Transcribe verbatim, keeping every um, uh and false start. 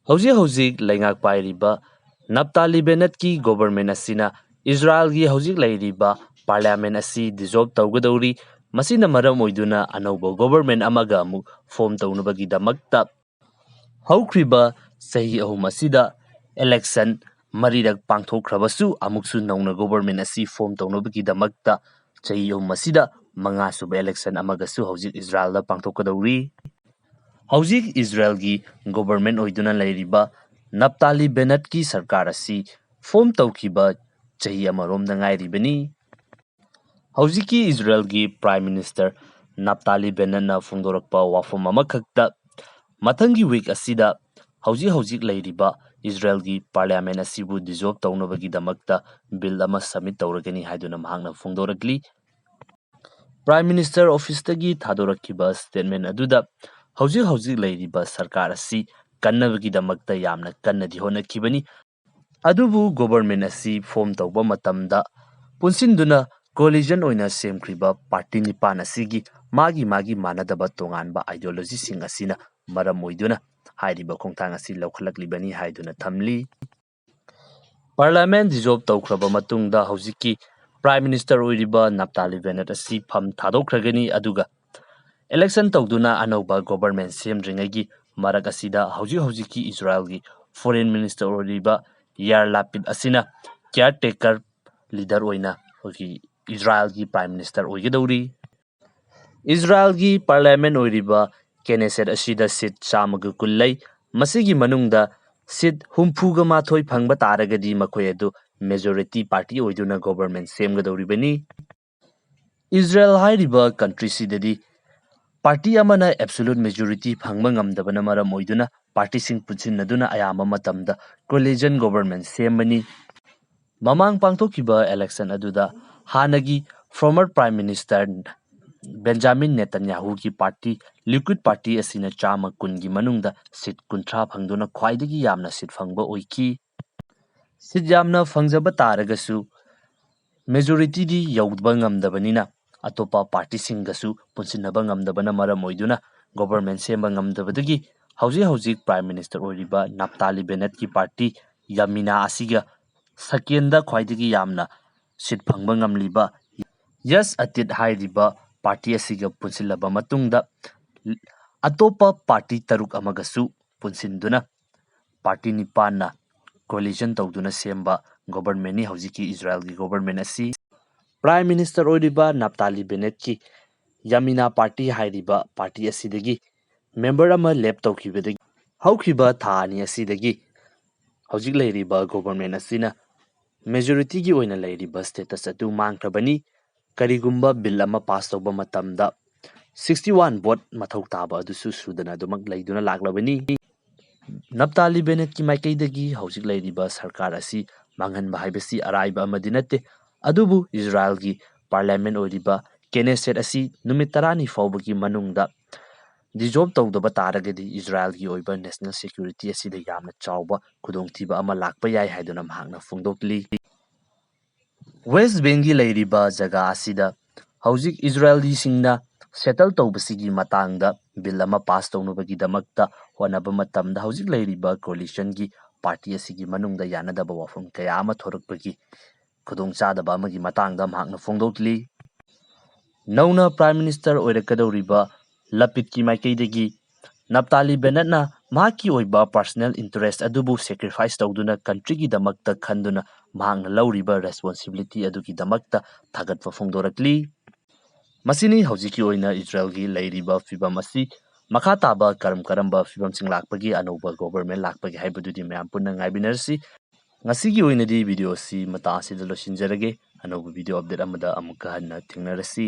ꯍꯧꯖꯤꯛ ꯍꯧꯖꯤꯛ ꯂꯩꯉꯥꯛ ꯄꯥꯏꯔꯤꯕ ꯅꯞꯇꯥꯂꯤ ꯕꯦꯅꯦꯠꯀꯤ ꯒꯣꯕꯔꯃꯦꯟ ꯑꯁꯤꯅ ꯏꯖꯔꯥꯏꯜꯒꯤ ꯍꯧꯖꯤꯛ ꯂꯩꯔꯤꯕ ꯄꯥꯔꯂꯤꯌꯥꯃꯦꯟ ꯑꯁꯤ ꯗꯤꯖꯣꯜꯕ ꯇꯧꯒꯗꯧꯔꯤ꯫ ꯃꯁꯤꯅ ꯃꯔꯝ ꯑꯣꯏꯗꯨꯅ ꯑꯅꯧꯕ ꯒꯣꯕꯔꯃꯦꯟ ꯑꯃꯒ ꯑꯃꯨꯛ ꯐꯣꯔꯝ ꯇꯧꯅꯕꯒꯤꯗꯃꯛꯇ ꯍꯧꯈ꯭ꯔꯤꯕ ꯆꯍꯤ ꯑꯍꯨꯝ ꯑꯁꯤꯗ ꯏꯂꯦꯛꯁꯟ ꯃꯔꯤꯔꯛ ꯄꯥꯡꯊꯣꯛꯈ꯭ꯔꯕꯁꯨ, ꯑꯃꯨꯛꯁꯨ ꯅꯧꯅ ꯒꯣꯕꯔꯃꯦꯟ ꯑꯁꯤ ꯐꯣꯔꯝ ꯇꯧꯅꯕꯒꯤꯗꯃꯛꯇ ꯆꯍꯤ ꯑꯍꯨꯝ ꯑꯁꯤꯗ ꯃꯉꯥꯁꯨꯕ ꯏꯂꯦꯛꯁꯟ ꯑꯃꯒꯁꯨ ꯍꯧꯖꯤꯛ ꯏꯖꯔꯥꯏꯜꯗ ꯄꯥꯡꯊꯣꯛꯀꯗꯧꯔꯤ꯫ ꯍꯧꯖꯤꯛ ꯏꯖꯔꯥꯏꯜꯒꯤ ꯒꯣꯕꯔꯃꯦꯟ ꯑꯣꯏꯗꯨꯅ ꯂꯩꯔꯤꯕ ꯅꯞꯇꯥꯂꯤ ꯕꯦꯅꯦꯠꯀꯤ ꯁꯔꯀꯥꯔ ꯑꯁꯤ ꯐꯣꯔꯝ ꯇꯧꯈꯤꯕ ꯆꯍꯤ ꯑꯃꯔꯣꯝꯗ ꯉꯥꯏꯔꯤꯕꯅꯤ꯫ ꯍꯧꯖꯤꯛꯀꯤ ꯏꯖꯔꯥꯏꯜꯒꯤ ꯄ꯭ꯔꯥꯏꯝ ꯃꯤꯅꯤꯁꯇꯔ ꯅꯞꯇꯥꯂꯤ ꯕꯦꯅꯦꯠꯅ ꯐꯣꯡꯗꯣꯔꯛꯄ ꯋꯥꯐꯝ ꯑꯃꯈꯛꯇ, ꯃꯊꯪꯒꯤ ꯋꯤꯛ ꯑꯁꯤꯗ ꯍꯧꯖꯤꯛ ꯍꯧꯖꯤꯛ ꯂꯩꯔꯤꯕ ꯏꯖꯔꯥꯏꯜꯒꯤ ꯄꯥꯔꯂꯤꯌꯥꯃꯦꯟ ꯑꯁꯤꯕꯨ ꯗꯤꯖꯣꯜꯕ ꯇꯧꯅꯕꯒꯤꯗꯃꯛꯇ ꯕꯤꯜ ꯑꯃ ꯁꯕꯃꯤꯠ ꯇꯧꯔꯒꯅꯤ ꯍꯥꯏꯗꯨꯅ ꯃꯍꯥꯛꯅ ꯐꯣꯡꯗꯣꯔꯛꯂꯤ꯫ ꯄ꯭ꯔꯥꯏꯝ ꯃꯤꯅꯤꯁꯇꯔ ꯑꯣꯐꯤꯁꯇꯒꯤ ꯊꯥꯗꯣꯔꯛꯈꯤꯕ ꯁ꯭ꯇꯦꯠꯃꯦꯟ ꯑꯗꯨꯗ ꯍꯧꯖꯤꯛ ꯍꯧꯖꯤꯛ ꯂꯩꯔꯤꯕ ꯁꯔꯀꯥꯔ ꯑꯁꯤ ꯀꯟꯅꯕꯒꯤꯗꯃꯛꯇ ꯌꯥꯝꯅ ꯀꯟꯅꯗꯤ ꯍꯣꯠꯅꯈꯤꯕꯅꯤ꯫ ꯑꯗꯨꯕꯨ ꯒꯣꯕꯔꯃꯦꯟ ꯑꯁꯤ ꯐꯣꯔꯝ ꯇꯧꯕ ꯃꯇꯝꯗ ꯄꯨꯟꯁꯤꯟꯗꯨꯅ ꯀꯣꯂꯤꯖꯟ ꯑꯣꯏꯅ ꯁꯦꯝꯈ꯭ꯔꯤꯕ ꯄꯥꯔꯇꯤ ꯅꯤꯄꯥꯟ ꯑꯁꯤꯒꯤ ꯃꯥꯒꯤ ꯃꯥꯒꯤ ꯃꯥꯟꯅꯗꯕ ꯇꯣꯉꯥꯟꯕ ꯑꯥꯏꯗꯤꯌꯣꯂꯣꯖꯤꯁꯤꯡ ꯑꯁꯤꯅ ꯃꯔꯝ ꯑꯣꯏꯗꯨꯅ ꯍꯥꯏꯔꯤꯕ ꯈꯣꯡꯊꯥꯡ ꯑꯁꯤ ꯂꯧꯈꯠꯂꯛꯂꯤꯕꯅꯤ ꯍꯥꯏꯗꯨꯅ ꯊꯝꯂꯤ꯫ ꯄꯥꯔꯂꯤꯌꯥꯃꯦꯟ ꯗꯤꯖꯣꯜꯕ ꯇꯧꯈ꯭ꯔꯕ ꯃꯇꯨꯡꯗ ꯍꯧꯖꯤꯛꯀꯤ ꯄ꯭ꯔꯥꯏꯝ ꯃꯤꯅꯤꯁꯇꯔ ꯑꯣꯏꯔꯤꯕ ꯅꯞꯇꯥꯂꯤ ꯕꯦꯅꯦꯠ ꯑꯁꯤ ꯐꯝ ꯊꯥꯗꯣꯛꯈ꯭ꯔꯒꯅꯤ, ꯑꯗꯨꯒ ꯏꯂꯦꯛꯁꯟ ꯇꯧꯗꯨꯅ ꯑꯅꯧꯕ ꯒꯣꯕꯔꯃꯦꯟ ꯁꯦꯝꯗ꯭ꯔꯤꯉꯩꯒꯤ ꯃꯔꯛ ꯑꯁꯤꯗ ꯍꯧꯖꯤꯛ ꯍꯧꯖꯤꯛꯀꯤ ꯏꯖꯔꯥꯏꯜꯒꯤ ꯐꯣꯔꯦꯟ ꯃꯤꯅꯤꯁꯇꯔ ꯑꯣꯏꯔꯤꯕ ꯌꯥꯔ ꯂꯥꯄꯤꯗ ꯑꯁꯤꯅ ꯀꯤꯌꯥꯔ ꯇꯦꯀꯔ ꯂꯤꯗꯔ ꯑꯣꯏꯅ ꯑꯩꯈꯣꯏꯒꯤ ꯏꯖꯔꯥꯏꯜꯒꯤ ꯄ꯭ꯔꯥꯏꯝ ꯃꯤꯅꯤꯁꯇꯔ ꯑꯣꯏꯒꯗꯧꯔꯤ꯫ ꯏꯖꯔꯥꯏꯜꯒꯤ ꯄꯥꯔꯂꯤꯌꯥꯃꯦꯟ ꯑꯣꯏꯔꯤꯕ ꯀꯦꯅꯦꯁꯦꯠ ꯑꯁꯤꯗ ꯁꯤꯠ ꯆꯥꯝꯃꯒ ꯀꯨꯟ ꯂꯩ꯫ ꯃꯁꯤꯒꯤ ꯃꯅꯨꯡꯗ ꯁꯤꯠ ꯍꯨꯝꯐꯨꯒ ꯃꯥꯊꯣꯏ ꯐꯪꯕ ꯇꯥꯔꯒꯗꯤ ꯃꯈꯣꯏ ꯑꯗꯨ ꯃꯦꯖꯣꯔꯤꯇꯤ ꯄꯥꯔꯇꯤ ꯑꯣꯏꯗꯨꯅ ꯒꯣꯕꯔꯃꯦꯟ ꯁꯦꯝꯒꯗꯧꯔꯤꯕꯅꯤ꯫ ꯏꯖꯔꯥꯏꯜ ꯍꯥꯏꯔꯤꯕ ꯀꯟꯇ꯭ꯔꯤꯁꯤꯗꯗꯤ ꯄꯥꯔꯇꯤ ꯑꯃꯅ ꯑꯦꯕꯁꯣꯂꯨꯠ ꯃꯦꯖꯣꯔꯤꯇꯤ ꯐꯪꯕ ꯉꯝꯗꯕꯅ ꯃꯔꯝ ꯑꯣꯏꯗꯨꯅ ꯄꯥꯔꯇꯤꯁꯤꯡ ꯄꯨꯟꯁꯤꯟꯅꯗꯨꯅ ꯑꯌꯥꯝꯕ ꯃꯇꯝꯗ ꯀꯣꯂꯤꯖꯟ ꯒꯣꯕꯔꯃꯦꯟ ꯁꯦꯝꯕꯅꯤ꯫ ꯃꯃꯥꯡ ꯄꯥꯡꯊꯣꯛꯈꯤꯕ ꯏꯂꯦꯛꯁꯟ ꯑꯗꯨꯗ ꯍꯥꯟꯅꯒꯤ ꯐꯣꯔꯃꯔ ꯄ꯭ꯔꯥꯏꯝ ꯃꯤꯅꯤꯁꯇꯔ ꯕꯦꯟꯖꯥꯃꯤꯟ ꯅꯦꯇꯟꯌꯥꯍꯨꯒꯤ ꯄꯥꯔꯇꯤ ꯂꯤꯀꯨꯗ ꯄꯥꯔꯇꯤ ꯑꯁꯤꯅ ꯆꯥꯝꯃ ꯀꯨꯟꯒꯤ ꯃꯅꯨꯡꯗ ꯁꯤꯠ ꯀꯨꯟꯊ꯭ꯔꯥ ꯐꯪꯗꯨꯅ ꯈ꯭ꯋꯥꯏꯗꯒꯤ ꯌꯥꯝꯅ ꯁꯤꯠ ꯐꯪꯕ ꯑꯣꯏꯈꯤ꯫ ꯁꯤꯠ ꯌꯥꯝꯅ ꯐꯪꯖꯕ ꯇꯥꯔꯒꯁꯨ ꯃꯦꯖꯣꯔꯤꯇꯤꯗꯤ ꯌꯧꯕ ꯉꯝꯗꯕꯅꯤꯅ ꯑꯇꯣꯞꯄ ꯄꯥꯔꯇꯤꯁꯤꯡꯒꯁꯨ ꯄꯨꯟꯁꯤꯟꯅꯕ ꯉꯝꯗꯕꯅ ꯃꯔꯝ ꯑꯣꯏꯗꯨꯅ ꯒꯣꯕꯔꯃꯦꯟ ꯁꯦꯝꯕ ꯉꯝꯗꯕꯗꯒꯤ ꯍꯧꯖꯤꯛ ꯍꯧꯖꯤꯛ Prime Minister ꯑꯣꯏꯔꯤꯕ ꯅꯞꯇꯥꯂꯤ ꯕꯦꯅꯦꯠꯀꯤ party ꯌꯥꯃꯤꯅꯥ ꯑꯁꯤꯒ ꯁꯀꯦꯟꯗ ꯈ꯭ꯋꯥꯏꯗꯒꯤ ꯌꯥꯝꯅ seat ꯐꯪꯕ ꯉꯝꯂꯤꯕ ꯌꯁ ꯑꯇꯤꯠ ꯍꯥꯏꯔꯤꯕ party ꯑꯁꯤꯒ ꯄꯨꯟꯁꯤꯜꯂꯕ ꯃꯇꯨꯡꯗ, ꯑꯇꯣꯞꯄ party ꯇꯔꯨꯛ ꯑꯃꯒꯁꯨ ꯄꯨꯟꯁꯤꯟꯗꯨꯅ party ꯅꯤꯄꯥꯟꯅ coalition ꯇꯧꯗꯨꯅ ꯁꯦꯝꯕ governmentꯅꯤ ꯍꯧꯖꯤꯛꯀꯤ ꯏꯖꯔꯥꯏꯜꯒꯤ government ꯑꯁꯤ꯫ Prime Minister ꯑꯣꯏꯔꯤꯕ ꯅꯞꯇꯥꯂꯤ ꯕꯦꯅꯦꯠꯀꯤ ꯌꯥꯃꯤꯅꯥ party ꯍꯥꯏꯔꯤꯕ party ꯑꯁꯤꯗꯒꯤ member ꯑꯃ ꯂꯦꯞ ꯇꯧꯈꯤꯕꯗꯒꯤ ꯍꯧꯈꯤꯕ ꯊꯥ ꯑꯅꯤ ꯑꯁꯤꯗꯒꯤ ꯍꯧꯖꯤꯛ ꯂꯩꯔꯤꯕ government ꯑꯁꯤꯅ majorityꯒꯤ ꯑꯣꯏꯅ ꯂꯩꯔꯤꯕ status ꯑꯗꯨ ꯃꯥꯡꯈ꯭ꯔꯕꯅꯤ꯫ ꯀꯔꯤꯒꯨꯝꯕ bill ꯑꯃ pass ꯇꯧꯕ ꯃꯇꯝꯗ sixty one vote ꯃꯊꯧ ꯇꯥꯕ ꯑꯗꯨꯁꯨ ꯁꯨꯗꯅ ꯑꯗꯨꯃꯛ ꯂꯩꯗꯨꯅ ꯂꯥꯛꯂꯕꯅꯤ꯫ ꯅꯞꯇꯥꯂꯤ ꯕꯦꯅꯦꯠꯀꯤ ꯃꯥꯏꯀꯩꯗꯒꯤ ꯍꯧꯖꯤꯛ ꯂꯩꯔꯤꯕ ꯁꯔꯀꯥꯔ ꯑꯁꯤ ꯃꯥꯡꯍꯟꯕ ꯍꯥꯏꯕꯁꯤ ꯑꯔꯥꯏꯕ ꯑꯃꯗꯤ ꯅꯠꯇꯦ, ꯑꯗꯨꯕꯨ ꯏꯖꯔꯥꯏꯜꯒꯤ parliament ꯑꯣꯏꯔꯤꯕ ꯀꯦꯅꯦꯁꯦꯠ ꯑꯁꯤ ꯅꯨꯃꯤꯠ ꯇꯔꯥꯅꯤ ꯐꯥꯎꯕꯒꯤ ꯃꯅꯨꯡꯗ dissolve ꯇꯧꯗꯕ ꯇꯥꯔꯒꯗꯤ ꯏꯖꯔꯥꯏꯜꯒꯤ ꯑꯣꯏꯕ national security ꯑꯁꯤꯗ ꯌꯥꯝꯅ ꯆꯥꯎꯕ ꯈꯨꯗꯣꯡꯊꯤꯕ ꯑꯃ ꯂꯥꯛꯄ ꯌꯥꯏ ꯍꯥꯏꯗꯨꯅ ꯃꯍꯥꯛꯅ ꯐꯣꯡꯗꯣꯛꯂꯤ꯫ West Bankꯒꯤ ꯂꯩꯔꯤꯕ ꯖꯒꯥ ꯑꯁꯤꯗ ꯍꯧꯖꯤꯛ ꯏꯖꯔꯥꯏꯂꯤꯁꯤꯡꯅ settle ꯇꯧꯕꯁꯤꯒꯤ ꯃꯇꯥꯡꯗ bill ꯑꯃ pass ꯇꯧꯅꯕꯒꯤꯗꯃꯛꯇ ꯍꯣꯠꯅꯕ ꯃꯇꯝꯗ ꯍꯧꯖꯤꯛ ꯂꯩꯔꯤꯕ coalitionꯒꯤ party ꯑꯁꯤꯒꯤ ꯃꯅꯨꯡꯗ ꯌꯥꯅꯗꯕ ꯋꯥꯐꯝ ꯀꯌꯥ ꯑꯃ ꯊꯣꯔꯛꯄꯒꯤ ꯈꯨꯗꯣꯡꯆꯥꯗꯕ ꯑꯃꯒꯤ ꯃꯇꯥꯡꯗ ꯃꯍꯥꯛꯅ ꯐꯣꯡꯗꯣꯛꯂꯤ꯫ ꯅꯧꯅ Prime Minister ꯑꯣꯏꯔꯛꯀꯗꯧꯔꯤꯕ ꯂꯄꯤꯠꯀꯤ ꯃꯥꯏꯀꯩꯗꯒꯤ ꯅꯞꯇꯥꯂꯤ ꯕꯦꯅꯦꯠꯅ ꯃꯍꯥꯛꯀꯤ ꯑꯣꯏꯕ personal interest ꯑꯗꯨꯕꯨ sacrifice ꯇꯧꯗꯨꯅ countryꯒꯤꯗꯃꯛꯇ ꯈꯟꯗꯨꯅ ꯃꯍꯥꯛꯅ ꯂꯧꯔꯤꯕ responsibility ꯑꯗꯨꯒꯤꯗꯃꯛꯇ ꯊꯥꯒꯠꯄ ꯐꯣꯡꯗꯣꯔꯛꯂꯤ꯫ ꯃꯁꯤꯅꯤ ꯍꯧꯖꯤꯛꯀꯤ ꯑꯣꯏꯅ ꯏꯖꯔꯥꯏꯜꯒꯤ ꯂꯩꯔꯤꯕ ꯐꯤꯕꯝ ꯑꯁꯤ꯫ ꯃꯈꯥ ꯇꯥꯕ ꯀꯔꯝ ꯀꯔꯝꯕ ꯐꯤꯕꯝꯁꯤꯡ ꯂꯥꯛꯄꯒꯦ, ꯑꯅꯧꯕ government ꯂꯥꯛꯄꯒꯦ ꯍꯥꯏꯕꯗꯨꯗꯤ ꯃꯌꯥꯝ ꯄꯨꯟꯅ ꯉꯥꯏꯃꯤꯟꯅꯔꯁꯤ꯫ ꯉꯁꯤꯒꯤ ꯑꯣꯏꯅꯗꯤ video ꯑꯁꯤ ꯃꯇꯥꯡ ꯑꯁꯤꯗ ꯂꯣꯏꯁꯤꯟꯖꯔꯒꯦ꯫ ꯑꯅꯧꯕ video update ꯑꯃꯗ ꯑꯃꯨꯛꯀ ꯍꯟꯅ ꯊꯦꯡꯅꯔꯁꯤ꯫